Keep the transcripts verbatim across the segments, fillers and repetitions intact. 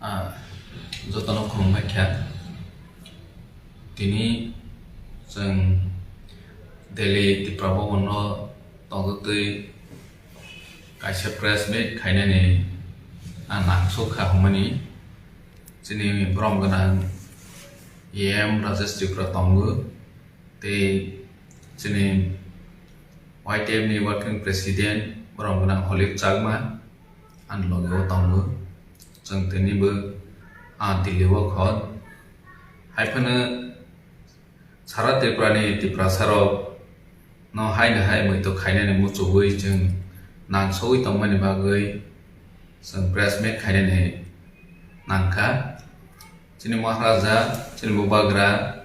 Ah, jotono khulumbai kha. Tini chwng Delhi Tipra Bhavan o tongtwi kaisa press meet khainani ang nangsuk kha hwnmani. Chini borom gwnang E M Rajesh Tripura tongo, tei chini Y T F ni working president borom gwnang Holik Chakma ani loge o tongo. Chwng tini bo, ah, Delhi o kho. Hai phano sara Tripura ni Tiprasa rok no haino hai muitu khainani muchugwi chwng nangsogwi tongmani bagwi chwng press meet khainani nangkha. Chini Maharaja, chini Bubagra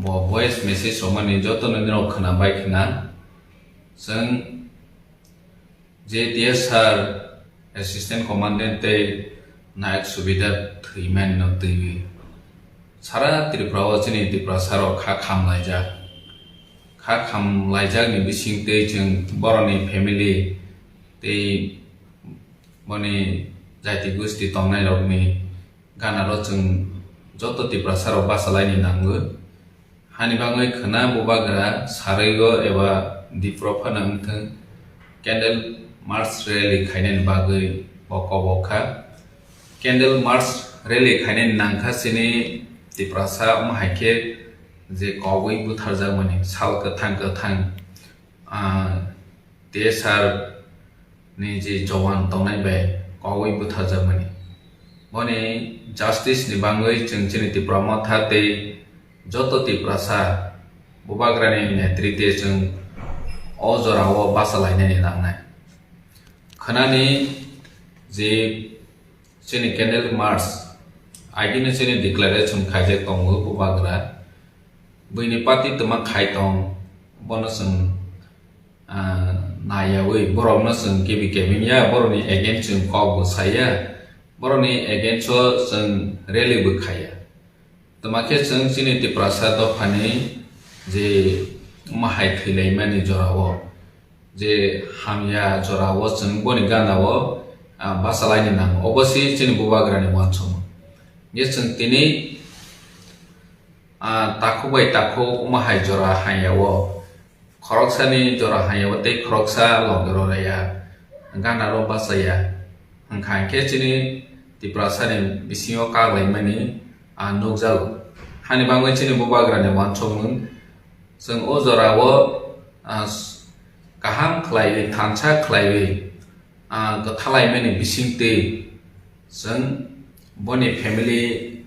bo voice message romani jotono nini rok khwna bai khwna. Chwng J T S sir, Assistant Commandant tei Nayak Subedar thwimani no twiwi sara Tripura o chini Tiprasa rok kha khamlaijak. Kha khamlaijakni bising tei chwng boroni family tei boni jati gosti tongnai rokni gana ro chwng joto Tiprasa rok bachalaini nango. Hani bagwi khwna Bubagra sarwi o eba Dipro phano wngthwng candle march rally khainani bagwi bo kobok kha. Candle march rally khainani nangkha chini Tiprasa omo hai khe je kobwi butharjakmani sal kwthang kwthang, ah, T S R ni je jowan tongnai bai kogwi butharjakmani. Boni justice ni bangwi chwng chini Tipra Motha tei joto Tiprasa Bubagrani netrite chwng o jorao bachalainani nangnai. Khwnani je chini candle march, agini chini declaration khaijak tongo Bubagra. Buini party twma khai tong, bono chwng, ah, naiyawi, borokno chwng kibi kebeng ya, borokni against chwng kok bo saya, borokni against o chwng rally bo khaya. Twma khe chwng chini Tiprasa dophani je omo hai thwilaimani jorao, je hamya jorao chwng boni gana o, ah, bachalaini nango. Obo se chini Bubagrani uansukmung. Je chwng tini, ah, takhuk bai takhuk omo hai jora hamya o, khoroksani jora hamya o tei khoroksa loge rw ya, gana rw bachaya. Hwnkha hwnkhe chini Tiprasani bisingo kaglaimani, ah, nukjago. Hani bagwi chini Bubagrani uansukmung. Chwng o jorao, ah, s-, kaham khlaiwi, thansa khlaiwi, ah, kwthalaimani bisingtwi chwng boni family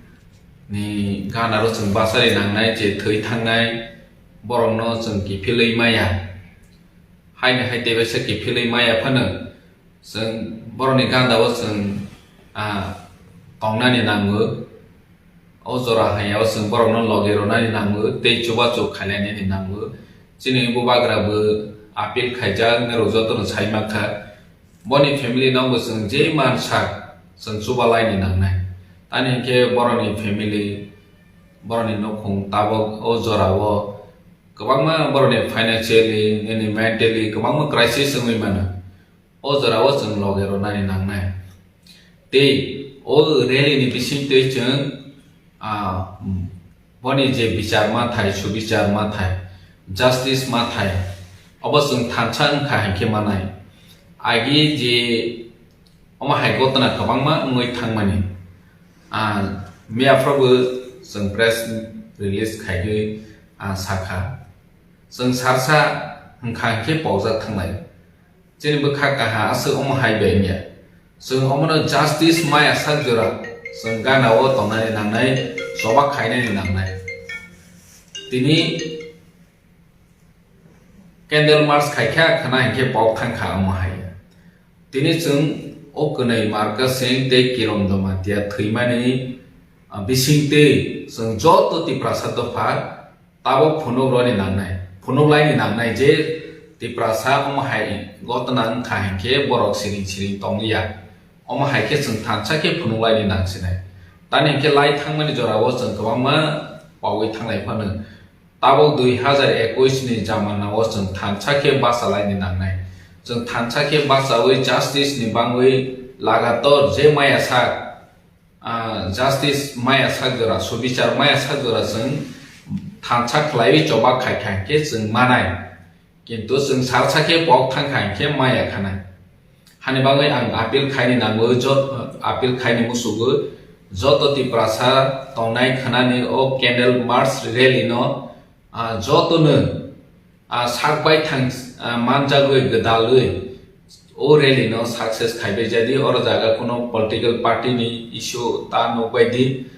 ni ganaro chwng bachari nangnai, je thwi thangnai borokno chwng kiphilwi maya. Haini hai tebaisa kiphilwi maya phano chwng borokni gandao chwng, ah, tongnani nango. O jora haya o chwng borokno logi rwnani nango tei chubachu khainani nango. Chini Bubagra bo appeal khaijak, norok jotono sai mankha. Boni family no bo chwng je mansa chwng chubalaini nangnai. Tani hinkhe borokni family, borokni nukhung tabok o jorao kwbangma borokni financially, nini mentally kwbangma crisis wngwi mano. O jorao chwng loge rwnani nangnai. Tei o rally ni bisingtwi chwng, ah, boni je bichar mathai, subichar mathai, justice mathai, obo chwng thansa wngkha hinkhe manai. Agi je omo hai gotna kwbangma wngwi thangmani. Ah, miyaphrobo chwng press release khaiwi, ah, sakha. Chwng sarsa wngkha hinkhe pokjak thanglai. Chini bwkha kaha aswk omo hai bai wngya. Chwng omono justice maya sak jora chwng gana o tongnani nangnai, choba khainani nangnai. Tini candle march khaikha khwna hinkhe pok thangkha omo hai. Tini chwng o kwnwi Marka Singh tei Kiron Jamatia thwimani, ah, bisingtwi chwng joto Tiprasa dopha tabok phunuk rwni nangnai, phunuk laini nangnai je Tiprasa omo hai gotna wngkha hinkhe borok siring siring tongliya. Omo hai khe chwng thansa khe phunuk laini nangsinai. Tani hinkhe lai thangmani jorao chwng kwbangma paui thanglai phano tabok dui hazar ekush ni jamana o chwng thansa khe bacha laini nangnai. Chwng thansa khe bachaui justice ni bangwi lagator je maya sak, ah, justice maya sak jora, subichar maya sak jora chwng thansa khlaiwi choba khai kha hwnkhe chwng manai. Kintu chwng salsa khe pok thang kha hwnkhe maya khanai. Hani bagwi ang appeal khaini nango, jot-, appeal khaini musugo joto Tiprasa tongnai khwnani o candle march rally no, ah, jotono, ah, sak bai thang, ah, manjagwi gwdalwi o rally no success khaibai jadi, oro jaga kuno political party ni issue ta nukbai di.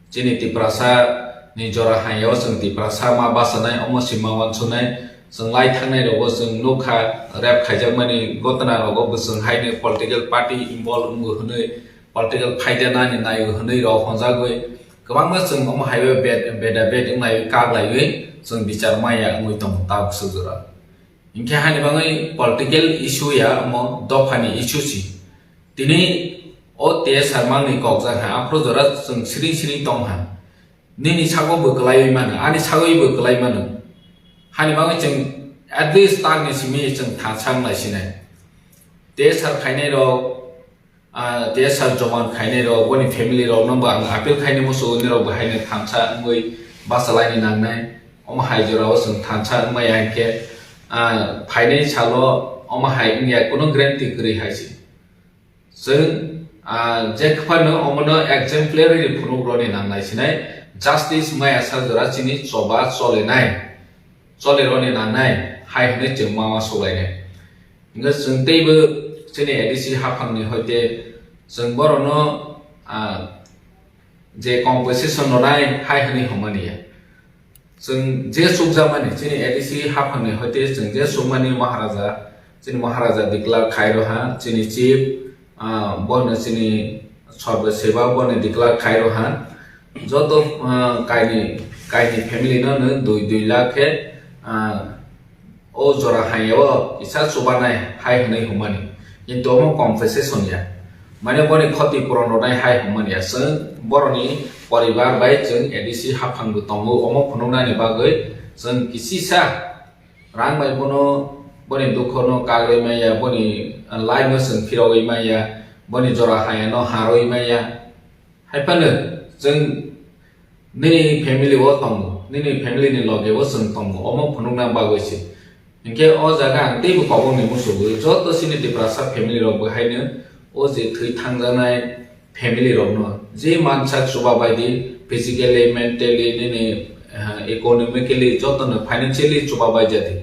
Chini Tiprasa ni jora hayo chwng Tiprasa ma bachanai, omo si ma wansuknai. Chwng lai thangnai rogo chwng nukha, rape khaijakmani gotna rogo bo chwng haino political party involve wngo hwnwi, political phaida nani naio hwnwi rok honjagwi kwbangma chwng omo haiwi bed, beda bed wngnai kaglaiwi chwng bichar maya wngwi tongo tabuk swk jora. Hinkhe hani bagwi political issue ya omo dophani issue si. Tini o T S R mangni kokjak ha, aphuru jora chwng siring siring tong ha. Nini sago bo kwlaiwi mano, ani sago bo kwlai mano. Hani bagwi chwng at least tarni simi chwng thansa wnglai sinai. T S R khainai rok, ah, T S R joman khainai rok, boni family rok no bo ang appeal khaini musugo, nirok bo haino thansa wngwi bachalaini nangnai. Omo hai jorao chwng thansa wngmaya hinkhe, ah, phainai salo omo hai wngya, kuno guarantee kwrwi hai se. Chwng, ah, je phano omono exemplary phunuk roni nangnai sinai, justice maya sak jora chini choba cholenai, chole roni nangnai hai hwnwi chwng ma uansuk lainai. Hingkhe chwng teibo chini A D C haphangni hoite chwng borokno, ah, je compensation rwnai hai hwnwi hwnmani ya. Chwng je chukjakmani, chini A D C haphangni hoite chwng je chukmani Maharaja, chini Maharaja declare khai rw ha, chini chief, ah, bono chini Sarbo Seva bono declare khai rw ha. Joto, ah, kaini, kaini family no no dui, dui lakh khe, ah, o jora hai o kisa chubanai hai hwnwi hwnmani. Kintu omo compensation ya. Mane boni khoti puron rwnai hai hwnmani ya. Chwng boroni poribar bai chwng A D C haphang bo tongo, omo phunuknani bagwi chwng kisisa rang bai bono boni dukhono kagwi maya, boni life no chwng phirogwi maya, boni jora hai no harwi maya. Hai phano chwng nini family o tongo, nini family ni loge o chwng tongo, omo phunukna bagwi se. Hinkhe o jaga ang teibo kobongni musugo, joto chini Tiprasa family rok bo haino o je thwi thangjaknai family rokno je mansak chuba bai di, physically, mentally, nini, eh, economically, jotono financially chuba bai jadi.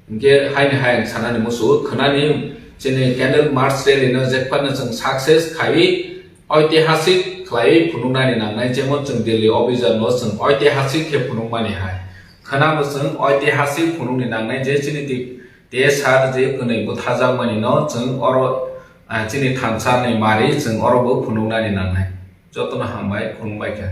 Hinkhe haini hai ang sanani musugo, khwnani chini candle march rally no jekphano chwng success khaiwi oitihasik khlaiwi phunuknani nangnai, jemon chwng Delhi Obhijan no chwng oitihasik khe phunukmani hai. Khwnabo chwng oitihasik phunukni nangnai je chini ti-, T S R je kwnwi butharjakmani no chwng oro, ah, chini thansa ni mari chwng oro bo phunuknani nangnai. Jotono hambai, khulumbai kha.